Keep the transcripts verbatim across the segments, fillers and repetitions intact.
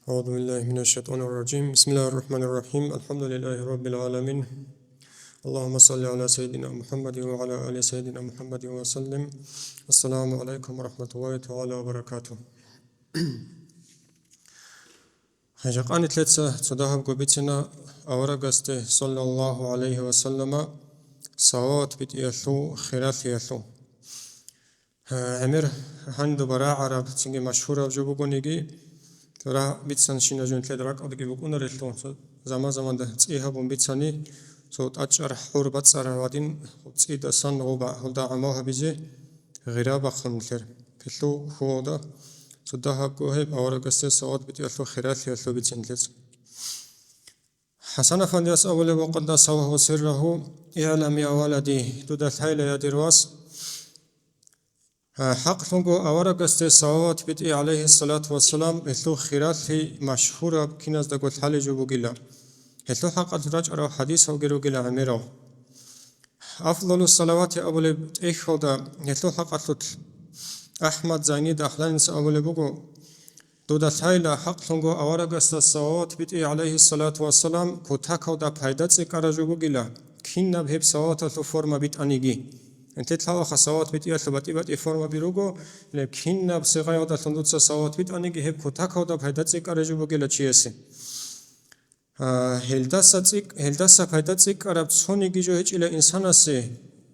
أعوذ بالله من الشيطان الرجيم. بسم الله الرحمن الرحيم. الحمد لله رب العالمين. اللهم صل على سيدنا محمد وعلى آل سيدنا محمد وسلم. السلام عليكم ورحمة الله تعالى وبركاته. Жакъа нилъеца цо дагьабго бицина аварагасде, саллаллагьу гӀалайгьи ва саллама, салават битӀиялъул хиралъиялъул. ГӀемер гьаниб рагӀараб, цинги машгьураб жо бугониги, рагӀ бицанщинаб жо нилъеда ракӀалдеги букӀунарелъул, цо заман-заманда цӀи гьабун бицани, цо тӀачӀар хӀур бацӀцӀараб гӀадин, цӀидасан гъоб гьелда гӀамал гьабизе гъира бахъун нилъер. Гьелъул хьулалда цо дагьабго гьеб аварагасде салават битӀиялъул хиралъиялъул бицин нилъеца. ХӀасан афандияс абулеб, къаддасаллагьу сиррагьу: «ИгӀлам, я валади», дуда лъайла, я дир вас, а, хӀакълъунго аварагасде салават битӀи, гӀалайгьиссалату вассалам, гьелъул хиралъи машгьураб, киназдаго лъалеб жо бугила. Гьелъул хӀакъалъулъ рачӀарал хӀадисалги ругила гӀемерал. Афдалу салавати абулеб тӀехьалда гьелъул хӀакъалъулъ АхӀмад Зайни Дахланица абулеб буго: «Дуда лъайла, хӀакълъунго аварагасда салават битӀи, гӀалайгьиссалату вассалам, кутакалда пайда цӀикӀкӀараб жо бугила, кинаб гьеб салаваталъул форма битӀаниги». Гьанже лъалаха, салават битӀиялъул батӀи-батӀи формаби руго, гьеб кинаб сигъаялдалъун дуца салават битӀаниги, гьеб кутакалда пайда цӀикӀкӀараб жо бугила чиясе. А, гьелдаса цӀикӀ-, гьелдаса пайда цӀикӀкӀараб цониги жо гьечӀила инсанасе,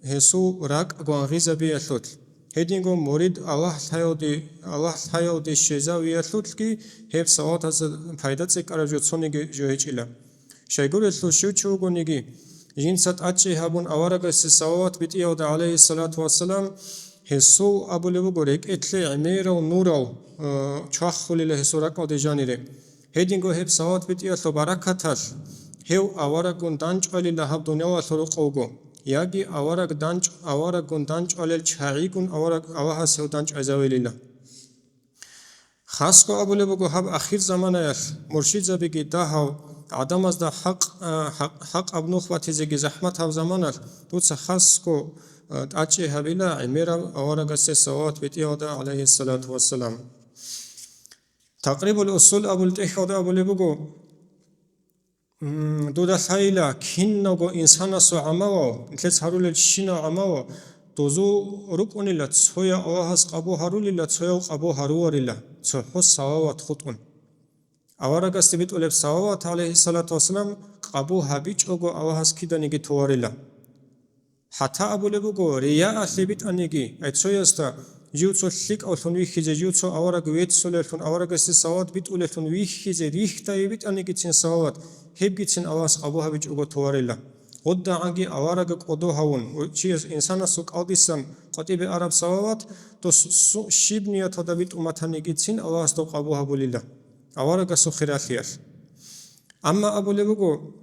гьесул ракӀ гвангъизабиялъулъ, гьединго мурид Аллагь лъаялде, Аллагь лъаялде щвезавиялъулъги гьеб салаватазда пайда цӀикӀкӀараб жо цониги жо гьечӀила. Щайгурелъул щив чи вугониги, жинца тӀадчӀей гьабун аварагасде салават битӀиялда, гӀалайгьиссалату вассалам, гьесул абулеб буго, рекӀелъе гӀемерал нурал, а, чвахулила гьесул ракӀалде жанире. Гьединго гьеб салават битӀиялъул баракаталъ гьев авараггун данчӀвалила гьаб дуниялалъул рукъовго, яги авараг данчӀ-, авараггун данчӀвалел чагӀигун авараг Аллагьас гьев данчӀвазавилила. Хасго абулеб буго, гьаб ахирзаманаялъ муршидзабиги дагьав, гӀадамазда хӀакъ, а, хӀакъ, хӀакъаб нух батизеги захӀмат гьаб заманалъ дуца хасго, а, тӀадчӀей гьабила гӀемераб аварагасде салават битӀиялда, гӀалайгьиссалату вассалам. Такърибул Усул абул тӀехьалда абулеб буго: «М, дуда лъайила, киналго инсанасул гӀамалал, нилъец гьарулел щинал гӀамалал, дозул рукӀунила цояв Аллагьас къабул гьарулила, цояв къабул гьаруларила, цохӀо салават хутӀун». Аварагасде битӀулеб салават, гӀалайгьиссалату вассалам, къабул гьабичӀого Аллагьас киданиги товарила. ХӀатта абулеб буго, рияалъе битӀаниги, ай цоясда, жив цо лъикӀавлъун вихьизе, жив цо авараг веццулевлъун, аварагасде салават битӀулевлъун вихьизе, рихьдайи битӀанигицин салават, гьебгицин Аллагьас къабул гьабичӀого товарила. ГъудагӀанги авараг кӀодо гьавун, чияс, инсанасул кӀалдисан къватӀибе араб салават, дос су-, щиб нияталда битӀун батанигицин Аллагьас дов къабул гьабулила аварагасул хиралъиялъ. Амма абулеб буго,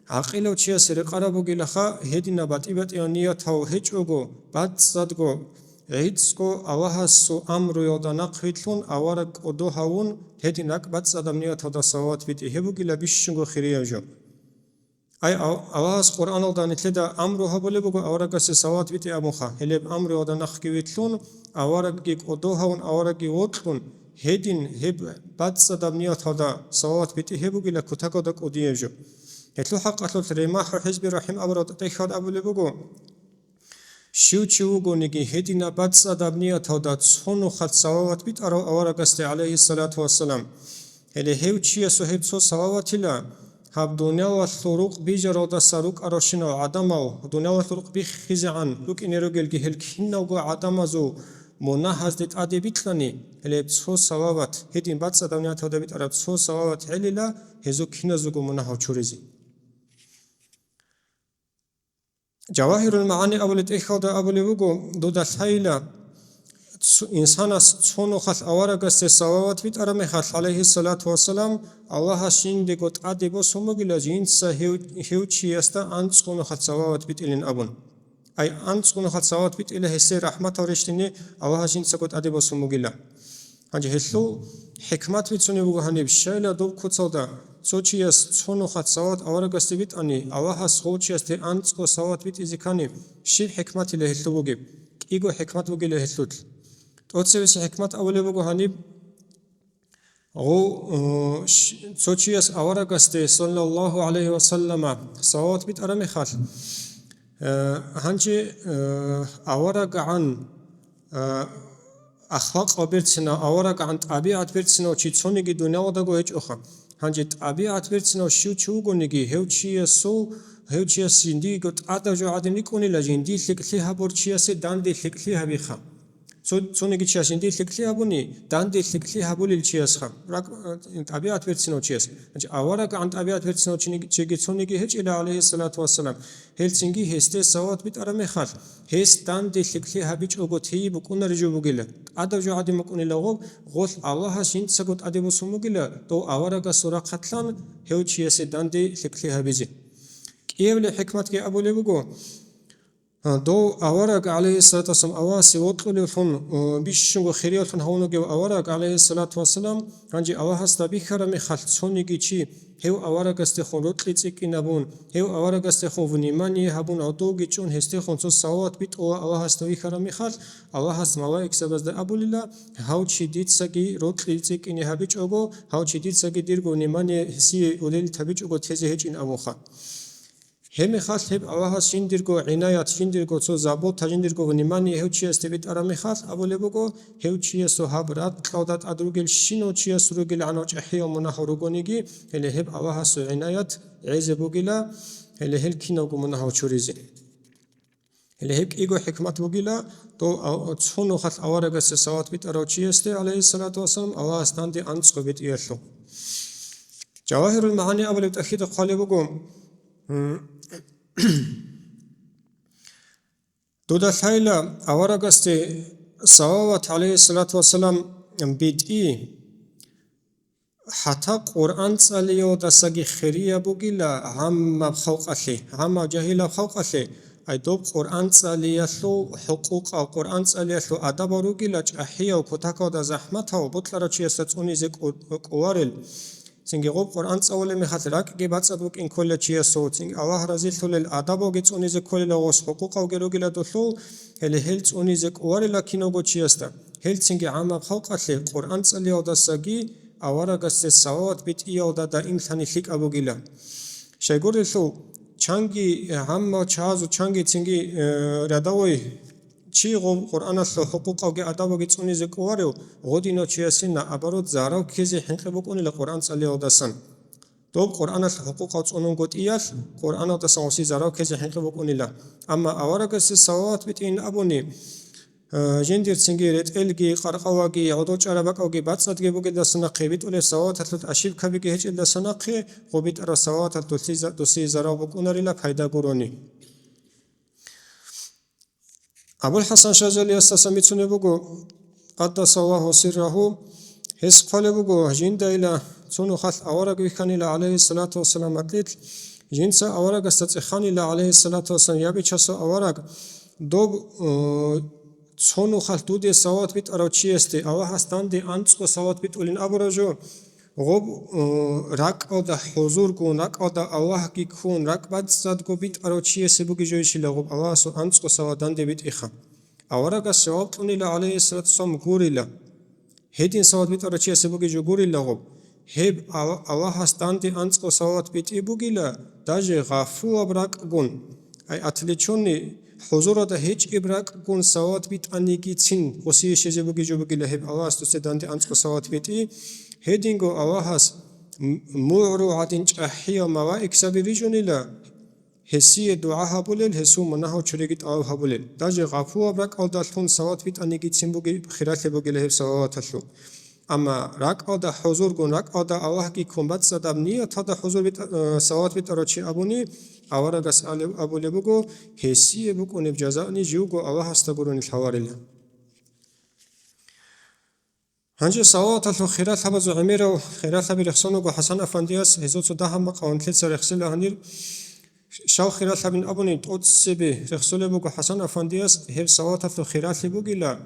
гӀакъилав чиясе рекъараб бугилаха, гьединаб батӀи-батӀиял ниятал гьечӀого, бацӀцӀадго, гӀицӀго Аллагьасул амруялда нахъвилълъун авараг кӀодо гьавун, гьедин ракӀ бацӀцӀадаб нияталда салават битӀи, гьеб бугила бищунго хирияб жо. Ай, Ал-, Аллагьас Къуръаналда нилъеда амру гьабулеб буго аварагасе салават битӀи абунха, гьелеб амруялда нахъги вилълъун, аварагги кӀодо гьавун, аварагги вокьун, гьедин гьеб бацӀцӀадаб нияталда салават битӀи гьеб бугила кутакалда кӀудияб жо. Гьелъул хӀакъалъулъ Римаху хӀизби рахӀим абураб тӀехьалда абулеб буго: «Щив чи вугониги, гьединаб бацӀцӀадаб нияталда цо нухалъ салават битӀарав аварагасде, гӀалайгьиссалату вассалам, гьеле гьев чиясул гьеб цо салаватила, гьаб дуниялалъул рукъ бижаралдаса рукӀаравщинал гӀадамал, дуниялалъул рукъ биххизегӀан рукӀине ругелги гьел киналго гӀадамазул мунагьазде тӀаде бикьани, гьеле гьеб цо салават, гьедин бацӀцӀадаб нияталда битӀараб цо салават гьелила гьезул киназулго мунагьал чуризе». Жавагьирул МагӀани абулеб тӀехьалда абулеб буго, дуда лъайила, цо-, инсанас цо нухалъ аварагасде салават битӀараб мехалъ, гӀалайгьиссалату вассалам, Аллагьас жиндего тӀаде босун бугила, жинца гьев, гьев чиясда анцӀго нухалъ салават битӀилин абун. Ай, анцӀго нухалъ салават битӀила гьесие рахӀматал рещтӀине Аллагьас жинцаго тӀаде босун бугила. Гьанже гьелъул хӀикмат бицунеб буго гьаниб, щайила доб куцалда цо чияс цо нухалъ салават аварагасде битӀани, Аллагьас гъов чиясде анцӀго салават битӀизе ккани, щиб хӀикматила гьелъул бугеб? КӀиго хӀикмат бугила гьелъулъ. ТӀоцебесеб хӀикмат абулеб буго гьаниб, Гъу-, э, щ-, цо чияс аварагасде, саллаллагьу гӀалайгьи ва саллама, салават битӀараб мехалъ, э, гьанже, э, авараггӀан, э, ахлакъав берцинав, авараггӀан тӀабигӀат берцинав чи цониги дуниялалдаго гьечӀоха. Гьанже тӀабигӀат берцинав щив чи вугониги, гьев чиясул, гьев чияс жиндиего тӀадаб жо гӀадин рикӀкӀунила, жиндие лъикӀлъи гьабур чиясе данде лъикӀлъи гьабиха. Цо-, цониги чияс жиндие лъикӀлъи гьабуни, данде лъикӀлъи гьабулел чиясха, ракӀ-, э, тӀабигӀат берцинав чияс. Значит, авараггӀан тӀабигӀат берцинав чиниги-, чиги цониги гьечӀила, гӀалайгьиссалату вассалам. Гьелцинги гьесде салават битӀараб мехалъ, гьес данде лъикӀлъи гьабичӀого тей букӀунареб жо бугила. ТӀадаб жо гӀадин букӀунила гъоб, гъолъ Аллагьас жинцаго тӀаде босун бугила, дов аварагасул рахъалъан гьев чиясе данде лъикӀлъи гьабизе. КӀиабилеб хӀикматги абулеб буго, Дов авараг, гӀалайгьиссалату вассалам, Аллагьасе вокьулевлъун, э, бищунго хириявлъун гьавун вугев авараг, гӀалайгьиссалату вассалам, гьанже Аллагьасда бихьараб мехалъ цониги чи гьев аварагасдехун рокьи цӀикӀкӀинабун, гьев аварагасдехун внимание гьабун, гьадовги чӀун гьесдехун цо салават битӀула Аллагьасда вихьараб мехалъ, Аллагьас малаикзабазда абулила, гьав чи дицаги рокьи цӀикӀкӀине гьабичӀого, гьав чи дицаги дирго внимание гьесие улел табичӀого тезе гьечӀин абунха. Гьеб мехалъ гьеб Аллагьас жиндирго гӀинаят, жиндирго цо забота, жиндирго внимание гьев чиясде битӀараб мехалъ абулеб буго, гьев чиясул гьаб ракьалда тӀад ругелщинав чияс ругелгӀанав чӀахӀиял мунагьал ругониги, гьеле гьеб Аллагьасул гӀинаят гӀезе бугила, гьеле гьел киналго мунагьал чуризе. Гьеле гьеб кӀиго хӀикмат бугила, дов а-, цо нухалъ аварагасе салават битӀарав чиясде, гӀалайгьиссалату вассалам, Аллагьас данде анцӀго битӀиялъул. Жавагьирул МагӀани абулеб тӀахьида хъвалеб буго, М. Дуда лъайла аварагасде салават, гӀалайгьиссалату вассалам, битӀи, хӀатта Къуръан цӀалиялдасаги хирияб бугила гӀаммаб халкъалъе, гӀаммаб жагьилаб халкъалъе, ай доб Къуръан цӀалиялъул хӀукъукъал, Къуръан цӀалиялъул адабал ругила чӀахӀиял, кутакалда захӀматал, бокьарав чиясда цӀунизе кӀу-, кӀуварел. Цинги гъоб Къуръан цӀалулеб мехалъ ракӀги бацӀцӀад букӀин ккола чиясул, цинги Аллагь разилъулел адабалги цӀунизе кколила гъос, хӀукъукъалги ругила долъул, гьеле гьел цӀунизе кӀуварила киналго чиясда. Гьелцинги гӀаммаб халкъалъе Къуръан цӀалиялдасаги аварагасде салават битӀиялда даимлъани лъикӀаб бугила. Щайгурелъул, чанги, э, гӀаммал чагӀазул чанги цинги, э, рядовой Чи гъо-, Къуръаналъул хӀукъукъалги адабалги цӀунизе кӀуварев гъодинав чиясе наоборот зарал ккезе хӀинкъи букӀунила Къуръан цӀалиялдасан. Доб Къуръаналъул хӀукъукъал цӀунунгутӀиялъ Къуръаналдасан гъоси зарал ккезе хӀинкъи букӀунила. Амма аварагасе салават битӀин абуни, э, жиндирцинги ретӀелги, къаркъалаги, гӀодов чӀараб бакӀалги бацӀцӀадги бугелдаса нахъе, битӀулеб салаваталъул ошибкабиги гьечӀелдаса нахъе, гъо битӀараб салаваталъ дулъи-, досие зарал букӀунарила пайда гурони. АбулхӀасан Шазалиясдасан бицунеб буго, къаддасаллагьу сиррагьу, гьес хъвалеб буго, жиндайила цо нухалъ авараг вихьанила, гӀалайгьиссалату вассалам, гьатӀилъ, жинца аварагасда цӀеханила, гӀалайгьиссалату вассалам, я Бичасул авараг, доб, э, цо нухалъ дуде салават битӀарав чиясде Аллагьас данде анцӀго салават битӀулин абураб жо, Гъоб, э, ракӀалда хӀузургун, ракӀалда Аллагьги ккун, ракӀ бацӀцӀадго битӀарав чиясе бугеб жойищила гъоб Аллагьасул анцӀго салават данде битӀиха. Аварагас жаваб кьунила, гӀалайгьиссалату вассалам, гурила. Гьедин салават битӀарав чиясе бугеб жо гурила гъоб. Гьеб Ал-, Аллагьас данде анцӀго салават битӀи бугила, даже гъафулаб ракӀгун. Ай, отвлечённый, хӀузуралда гьечӀеб ракӀгун салават битӀанигицин гъосие щвезе бугеб жо бугила гьеб Аллагьас досде данде анцӀго салават битӀи, гьединго Аллагьас м-, мугӀру гӀадин чӀахӀиял малаикзаби рижунила, гьесие дугӀа гьабулел, гьесул мунагьал чуриги тӀалаб гьабулел. Даже гъафулаб ракӀалдалъун салават битӀанигицин бугеб хиралъи бугила гьеб салаваталъул. Амма ракӀалда хӀузургун, ракӀалда Аллагьги ккун бацӀцӀадаб нияталда хӀузур битӀа-, э, салават битӀарав чи абуни, аварагас алев-, абулеб буго, гьесие букӀунеб жазаъни живго Аллагьасда гурони лъаларила. Гьанже салаваталъул хиралъабазул гӀемерал хиралъаби рехсон вуго ХӀасан Афандияс, гьезул цо дагьаб макъ аванлъица рехсила гьанир. Щал хиралъабин абуни, тӀоцебе рехсолеб буго ХӀасан Афандияс гьеб салаваталъул хиралъи бугила,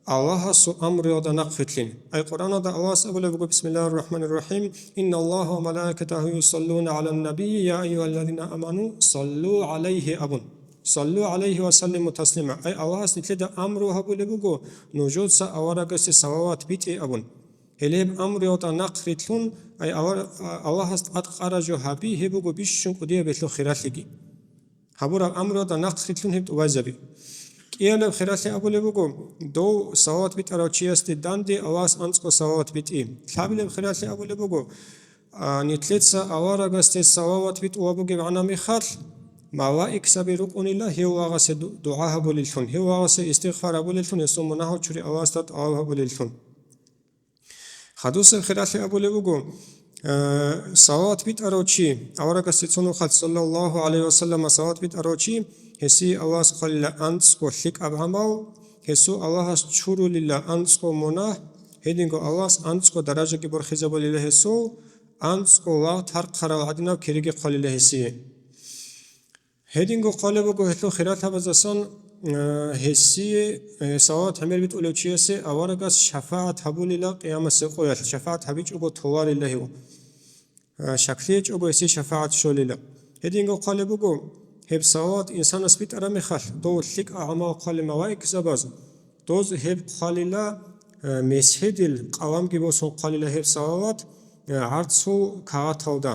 Аллагьасул амруялда нахъвилълъин. Ай Къуръаналда Аллагьас абулеб буго, бисмиллагьир рахӀманир рахӀим, «Инналлагьа ва малаикатагьу юсаллуна гӀалан набийи, я айюгьаллазина аману, саллу гӀалайгьи», абун. «Саллу гӀалайгьи ва саллиму таслима». Ай Аллагьас нилъеда амру гьабулеб буго, нужеца аварагасе салават битӀе абун. Гьеле гьеб амруялда нахърилълъун, ай авар-, а-, Аллагьас тӀадкъараб жо гьаби, гьеб буго бищун кӀудияб гьелъул хиралъиги. Гьабураб амруялда нахърилълъун гьеб тӀубазаби. КӀиялаб хиралъи абулеб буго, дов салават битӀарав чиясде данде Аллагьас анцӀго салават битӀи. Лъабилаб хиралъи абулеб буго, а, нилъеца аварагасде салават битӀула бугеб гӀана мехалъ, малаикзаби рукӀунила гьев вагъасе ду-, дугӀа гьабулеллъун, гьев вагъасе истигъфар гьабулеллъун, гьесул мунагьал чури Аллагьасда тӀалаб гьабулеллъун. Хадусеб хиралъи абулеб буго, э, салават битӀарав чи, аварагасде цо нухалъ саллаллагьу гӀалайгьи вассаллама салават битӀарав чи, гьесие Аллагьас хъвалила анцӀго лъикӀаб гӀамал, гьесул Аллагьас чурулила анцӀго мунагь, гьединго Аллагьас анцӀго даражаги борхизабулила гьесул, анцӀго лагъ тархъарал гӀадинаб кириги хъвалила гьесие. Гьединго хъвалеб буго гьелъул хиралъабаздасан, э, гьесие, э, салават гӀемер битӀулев чиясе аварагас шафагӀат гьабулила къиямасеб къоялъ, шафагӀат гьабичӀого толарила гьев. Э, щаклъи гьечӀого гьесие шафагӀат щолила. Гьединго хъвалеб буго, гьеб салават инсанас битӀараб мехалъ, дов лъикӀаб гӀамал хъвалел малаикзабаз, доз гьеб хъвалила, э, месгьедил къаламги босун хъвалила гьеб салават, э, гӀарцул кагъаталда.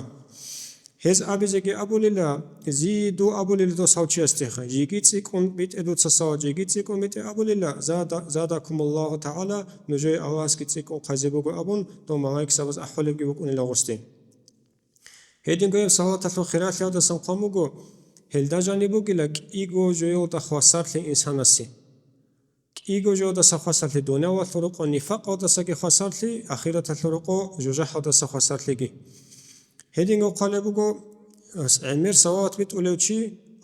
Гьез абизеги абулила, зиду абулила дос гьав чиясдеха, жеги цӀикӀкӀун битӀе дуца салават, жеги цӀикӀкӀун битӀе абулила, зада-, задакумуллагьу тагӀала, нужее Аллагьасги цӀикӀкӀун хъазе буго абун, дов малаикзабаз ахӀулебги букӀунила гъосде. Гьединго гьеб салаваталъул хиралъиялдасан хъван буго, гьелда жаниб бугила кӀиго жоялда хвасарлъи инсанасе. КӀиго жоялдаса хвасарлъи, дуниялалъул рокъо нифакъалдасаги хвасарлъи, ахираталъул рокъо жужахӀалдаса хвасарлъиги. Гьединго хъвалеб буго, гӀемер салават битӀулев чи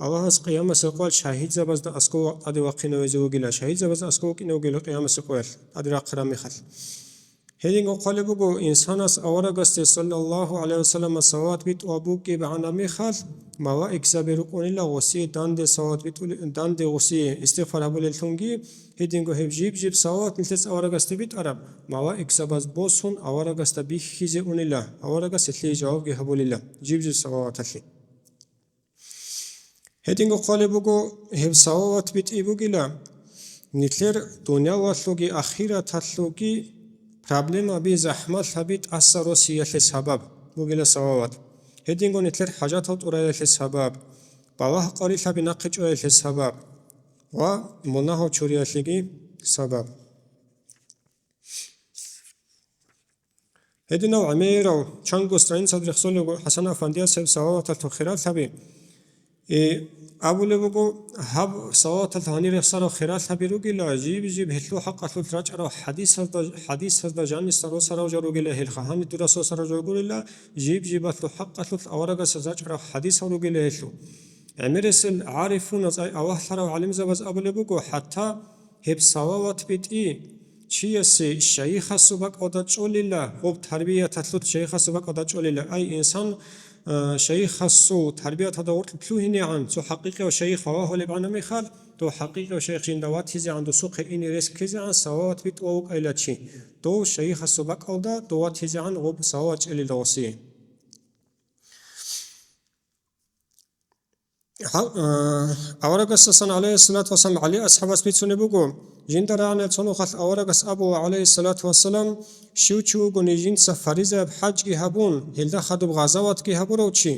Аллагьас къиямасеб къоялъ шагьидзабазда аскӀов тӀаде вахъинавизе вугила, шагьидзабазда аскӀов вукӀине вугила къиямасеб къоялъ тӀаде рахъараб мехалъ. Гьединго хъвалеб буго, инсанас аварагасде саллаллагьу гӀалайгьи вассаллама салават битӀула бугеб гӀана мехалъ, малаикзаби рукӀунила гъосие данде салават битӀули-, данде гъосие истигъфар гьабулеллъунги, гьединго гьеб жиб-жиб салават нилъец аварагасде битӀараб, малаикзабаз босун аварагасда бихьизе унила, аварагас гьелъие жавабги гьабулила жиб-жиб салаваталъе. Гьединго хъвалеб буго, гьеб салават битӀи бугила, нилъер дуниялалъулги ахираталъулги проблемаби, захӀмалъаби тӀаса росиялъе сабаб бугила салават. Гьединго нилъер хӀажатал тӀураялъе сабаб, балагь-къварилъаби нахъе чӀваялъе сабаб ва мунагьал чуриялъеги сабаб. Гьединав гӀемерав чанго страницаялда рехсолего ХӀасан-афандияс гьеб салаваталъул хиралъаби, э, абулеб буго, гьаб салаваталъул гьанир рехсарал хиралъаби ругила, жиб-жиб гьелъул хӀакъалъулъ рачӀарал хӀадисазда, хӀадисазда жаниса росарал жо ругила гьелха, гьаниб дур росарал жо гурила, жиб-жибалъул хӀакъалъулъ аварагасда рачӀарал хӀадисал ругила гьелъул. ГӀемерисел гӀарифуназ, ай авагьлъарав гӀалимзабаз абулеб буго, хӀатта гьеб салават битӀи чиясе шайихасул бакӀалда чӀолила, гъоб тарбияталъулъ шайихасул бакӀалда чӀолила. Ай инсан, а, шайихасул тарбияталда гъоркь лъугьинегӀан, цо хӀакъикъияв шайих вавагьулеб гӀана мехалъ, дов хӀакъикъияв шайих жинда ватизегӀан, досухъе ине рес ккезегӀан салават битӀула вукӀайла чи. Дов шайихасул бакӀалда дов ватизегӀан гъоб салават чӀелила гъосие. Гьал-, а, аварагасдасан, гӀалайгьиссалату вассалам, ГӀали асхӀабас бицунеб буго, жинда рагӀанал цо нухалъ аварагас абула, гӀалайгьиссалату вассалам, щив чи вугони жинца фаризаяб хӀажги гьабун, гьелда хадуб гъазаватги гьабурав чи,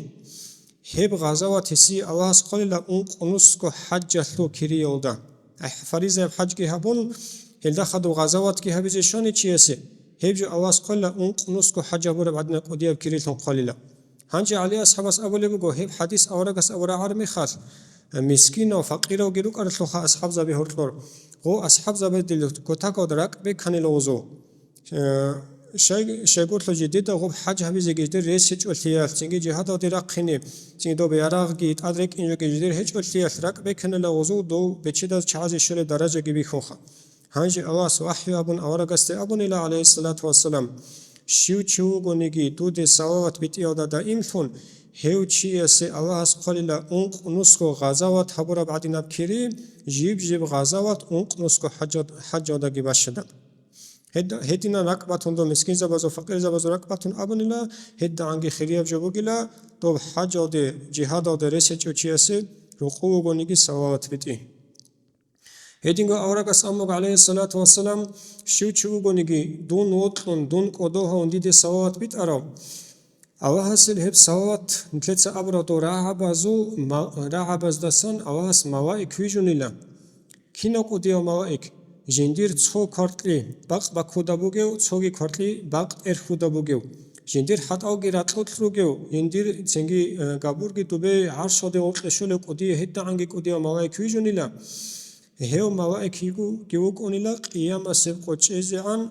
гьеб гъазават гьесие Аллагьас хъвалила ункънусго хӀажалъул кириялда. ГӀе, фаризаяб хӀажги гьабун, гьелда хадуб гъазаватги гьабизе щвани чиясе, гьеб жо Аллагьас хъвалила ункънусго хӀаж гьабураб гӀадинаб кӀудияб кирилъун хъвалила. Гьанже ГӀали асхӀабас абулеб буго, гьеб хӀадис аварагас абураб гӀармихалъ, мискинав, факъиравги рукӀаралъулха асхӀабзаби гьоркьор, гъо асхӀабзабазде кутакалда ракӀ беканила гъозул. Э, щай-, щайгурлъа жидеда гъоб хӀаж гьабизеги жидер рес гьечӀолъиялъ, цинги жигьадалде рахъине, цинги доб ярагъги тӀад рекӀин жоги жидер гьечӀолъиялъ ракӀ беканила гъозул дов бечедаз чагӀазе щолеб даражаги бихьунха. Гьанже Аллагьас вахӀю абун аварагасде абунила, гӀалайгьиссалату вассалам, щив чи вугониги дуде салават битӀиялда даимлъун, гьев чиясе Аллагьас хъвалила ункънусго гъазават гьабураб гӀадинаб кири, жиб-жиб гъазават ункънусго хӀажал-, хӀажалдаги бащадаб. Гьед-, гьединан ракӀ батун доб мискинзабазул, факъирзабазул ракӀ батун абунила, гьедагӀанги хирияб жо бугила, доб хӀажалде, жигьадалде рес гьечӀев чиясе рокъов вугониги салават битӀи. Гьединго аварагас аммуго, гӀалайгьиссалату вассалам, щив чи вугониги, дун вокьун, дун кӀодо гьавун диде салават битӀарав, Аллагьасул гьеб салават, нилъеца абураб доб рагӀабазул ма-, рагӀабаздасан Аллагьас малаик вижунила. Кинав кӀудияв малаик? Жиндир цо кваркьи бакъ баккуда бугев, цоги кваркьи бакъ тӀерхьуда бугев, жиндир хӀатӀалги ракьулъ ругев, жиндир цинги, э, габурги дубе гӀаршалде гъоркье щолев кӀудияв, гьедигӀанги кӀудияв малаик вижунила. Гьев малаик йигоги вукӀунила къиямасеб къо чӀезегӀан,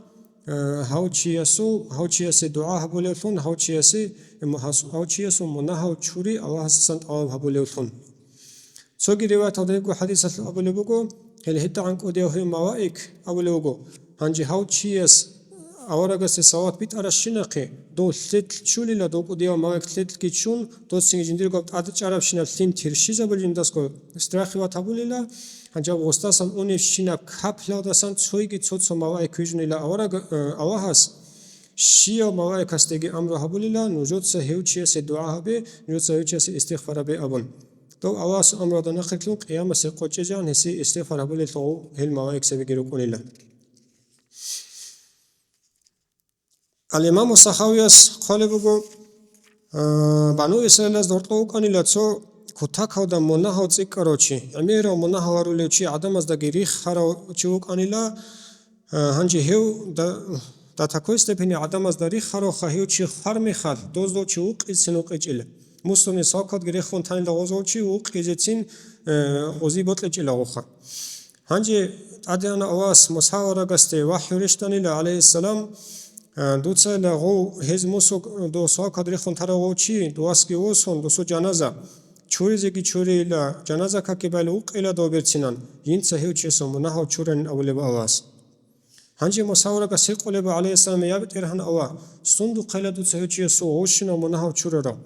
э, гьав чиясул, гьав чиясе дугӀа гьабулевлъун, гьав чиясе, гьас-, гьав чиясул мунагьал чури Аллагьасдасан тӀалаб гьабулевлъун. Цоги риваяталда гьебго хӀадисалъ абулеб буго, гьел гьедигӀан кӀудияв гьев малаик абулеб буго, гьанже гьав чияс аварагасе салават битӀаращинахъе, дов лъелъ чулила, дов кӀудияв малаик лъелъги чун, дос цинги жиндирго тӀад чӀарабщинаб лъим тирщизабулеб жиндасго страхивать гьабулила, гьанже гъосдасан унебщинаб каплъалдасан цойги цо-цо малаик вижунила авараг-, э, Аллагьас, щияв малаикасдеги амру гьабулила, нужеца гьев чиясе дугӀа гьабе, нужеца гьев чиясе истигъфар гьабе абун. Дов Аллагьасул амруялда нахърилълъун къиямасеб къо чӀезегӀан гьесие истигъфар гьабулелъул гьел малаикзабиги рукӀунила. Ал-Имаму Сахавияс хъвалеб буго, а, Бану Исраилаз гьоркьов вукӀанила цо кутакалда мунагьал цӀикӀкӀарав чи, гӀемерал мунагьал гьарулев чи гӀадамаздаги рихарав чи вукӀанила, а, гьанже гьев да-, до такой степени гӀадамазда рихаравха, гьев чи хвар мехалъ, доздул чи вукъизецин вукъичӀила. Мусулин салкалдги рехун танила гъозул чи вукъизецин, э, гъози бокьичӀила гъоха. Гьанже ТӀадегӀанав Аллагьас Муса аварагасде вахӀю рещтӀанила, гӀалайгьиссалам, а, дуцайила гъов гьез мусул дов салкалде рехун тарав гъов чи, дувасги восун, досул жаназа чуризеги чурейила, жаназа каки байила вукъейила дов берцинан, жинца гьев чиясул мунагьал чуранин абулеб Аллагьас. Гьанже Муса аварагас гьикъулеб, гӀалайгьиссалам, я БетӀергьан Аллагь, сундухъейила дуца гьев чиясул гъущинал мунагьал чурарав?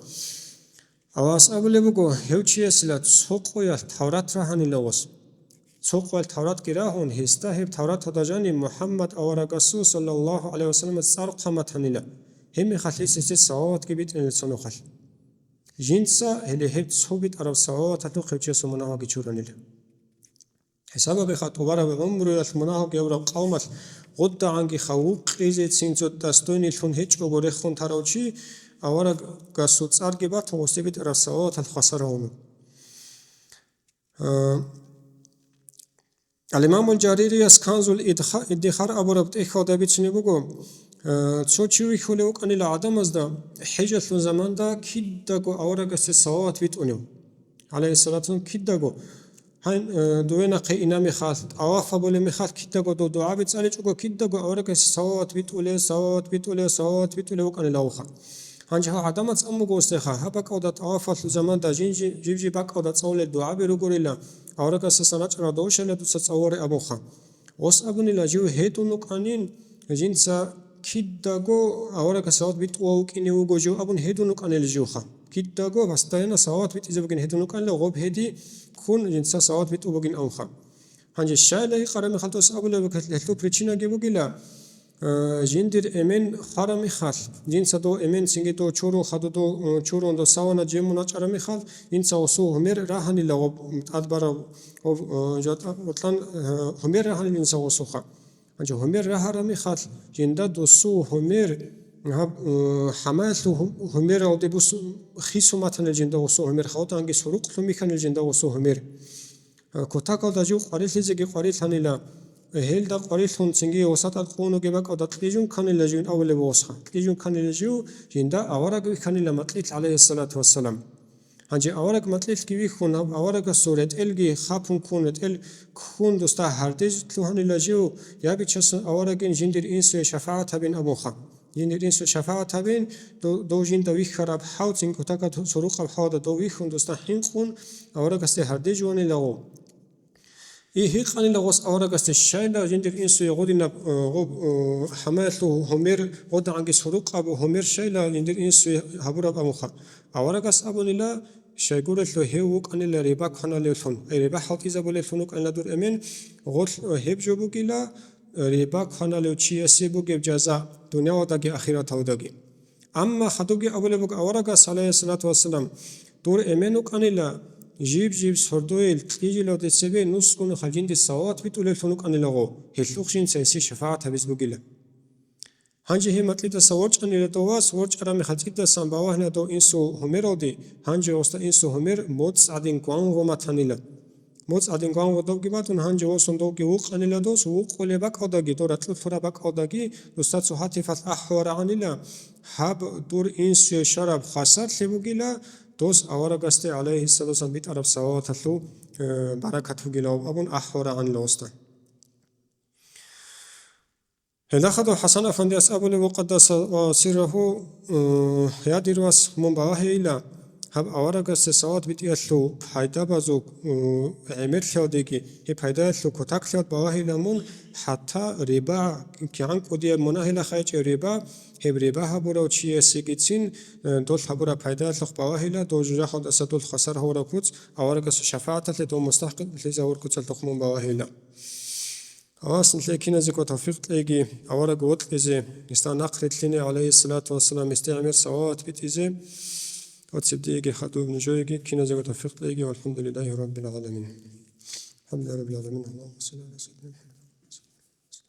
Аллагьас абулеб буго, гьев чиясила цо къоялъ Таврат рагьанила гъос. Цо къоялъ Тавратги рагьун, гьесда гьеб Тавраталда жаниб МухӀаммад аварагасул, саллаллагьу гӀалайгьи вассаламас, цӀар хъван батанила. Гьеб мехалъ гьес гьесде салаватги битӀанила цо нухалъ. Жинца гьеле гьеб цо битӀараб салаваталъухъ гьев чиясул мунагьалги чуранила. ХӀисаб гьабиха, тӀубараб гӀумруялъ мунагьалги гьабураб къавмалъ гъудагӀанги хавукъизецин цо достойнилъун гьечӀого рехун тарав чи, аварагасул цӀарги батун, гъосде битӀараб салаваталъ хвасар гьавуна. А, Ал-Имамул Жаририяс Канзул Идха-, Иддихар абураб тӀехьалда бицунеб буго, а, цо чи вихьулев вукӀанила гӀадамазда, хӀежалъул заманда кидаго аварагасде салават битӀунев. ГӀалайгьиссалату вассалам, кидаго, гьан, э, дове нахъе ина мехалъ, тӀаваф гьабулеб мехалъ кидаго дов дугӀаби цӀаличӀого, кидаго аварагасде салават битӀулев, салават битӀулев, салават битӀулев вукӀанила гъоха. Гьанже гьал гӀадамаз аммуго гъосдеха, гьаб бакӀалда тӀавафалъул заманда жинжи-, жиб-жиб бакӀалда цӀалулел дугӀаби ругорила, аварагасдасан рачӀарал довшайила дуца цӀалуларе абунха. Гъос абунила, жив гьедун вукӀанин, жинца кидаго аварагасде салават битӀулев вукӀине вуго жив абун гьедун вукӀанила живха. Кидаго постоянно салават битӀизе бугин гьедун вукӀанила, гъоб гьеди ккун жинца салават битӀулеб бугин абунха. Гьанже щайила гьикъараб мехалъ дос абулеб буго, гьелъул причинаги бугила, э, жиндир эмен хвараб мехалъ, жинца дов эмен цинги дов чурун хадув дов, э, чурун дов савана жемун вачӀараб мехалъ, жинца гъосул гьумер рагьанила гъоб тӀадбараб, гъоб, э, жа-, гъотлъан, э, гьумер рагьанила жинца гъосулха. Гьанже гьумер рагьараб мехалъ, жинда досул гьумер, гьаб, э, хӀамаялъул гьу-, гьумералде бус-, хисун батанила жинда гъосул гьумер, хавдагӀанги сурукълъун бихьанила жинда гъосул гьумер. Э, кутакалда жив къварилъизеги къварилъанила, э, гьелда къварилъун цинги гъоса тӀад къувун вугеб бакӀалда кьижун кканила жив абулеб гъосха. Кьижун кканила жив, жинда авараг вихьанила макьилъ, гӀалайгьиссалату вассалам. Гьанже авараг макьилъги вихьун, гьаб аварагасул ретӀелги хапун ккун, ретӀел ккун досда гьардеж лъугьанила жив, я Бичасул аварагин, жиндир инсуе шафагӀат гьабин абунха. Жиндир инсуе шафагӀат гьабин, дов, дов жинда вихьараб хӀал, цин кутакалда сурукъаб хӀалда дов вихьун, досда хӀинкъун аварагасде гьардеж ванила гъов. И гьикъанила гъос аварагасде, щайила жиндир инсуе гъодинаб, э, гъоб, э, хӀамаялъул гьумер, гъодагӀанги сурукъаб гьумер щайила жиндир инсуе гьабураб абунха. Аварагас абунила, щайгурелъул гьев вукӀанила риба кваналевлъун, ай, риба хӀалтӀизабулевлъун вукӀанила дур эмен, гъолъ, э, гьеб жо бугила, э, риба кваналев чиясе бугеб жаза дуниялалдаги ахираталдаги. Амма хадубги абулеб буго аварагас, гӀалайгьиссалату вассалам, дур эмен вукӀанила, жиб-жиб сордоял кьижелалде цебе нусгун хал жинде салават битӀулеллъун вукӀанилаго, гьелъухъ жинца гьесие шафагӀат гьабиз бугила. Гьанже гьеб макьидаса ворчӀанила дов вас, ворчӀараб мехалъ цӀидасан балагьила дов инсул гьумералде, гьанже гъосда инсул гьумер моцӀ гӀадин гвангъо матанила. МоцӀ гӀадин гвангъо довги батун, гьанже восун довги вукъанила дос, вукъулеб бакӀалдаги, дов ракьулъ лъураб бакӀалдаги, досда цо гьатифалъ ахӀуларагӀанила, гьаб дур инсуе щвараб хвасарлъи бугила, дос аварагасде, гӀалайгьиссалату вассалам, битӀараб салаваталъул, э, баракат бугилав абун ахӀуларагӀанила досда. Гьелдахъадав ХӀасан афандияс абулеб, ва къаддаса сиррагьу, э, я дир вас, мун балагьейила, гьаб аварагасде салават битӀиялъул пайдабазул, э, гӀемерлъиялдеги, гьеб пайдаялъул кутаклъиялд балагьейила мун, хӀатта риба, кигӀан кӀудияб мунагьила хъайчӀеб риба, гьеб риба гьабурав чиясегицин, э, дол гьабураб пайдаялъухъ балагьейила, дов жужахалдаса дол хвасар гьавураб куц аварагасул шафагӀаталъе дов мустахӀикълъизавураб куцалъухъ мун балагьейила. Аллагьас нилъее киназего тавфикъ кьеги, авараг вокьизе, гьесда нахърилълъине, гӀалайгьиссалату вассалам, гьесде гӀемер салават битӀизе, ва цебдеги хадуб нужееги киназего тавфикъ кьеги, валхӀамдулиллагьи раббил гӀаламин. АлхӀамдулиллагьи раббил гӀаламин. Аллагьумма салли гӀала сайидина МухӀаммад.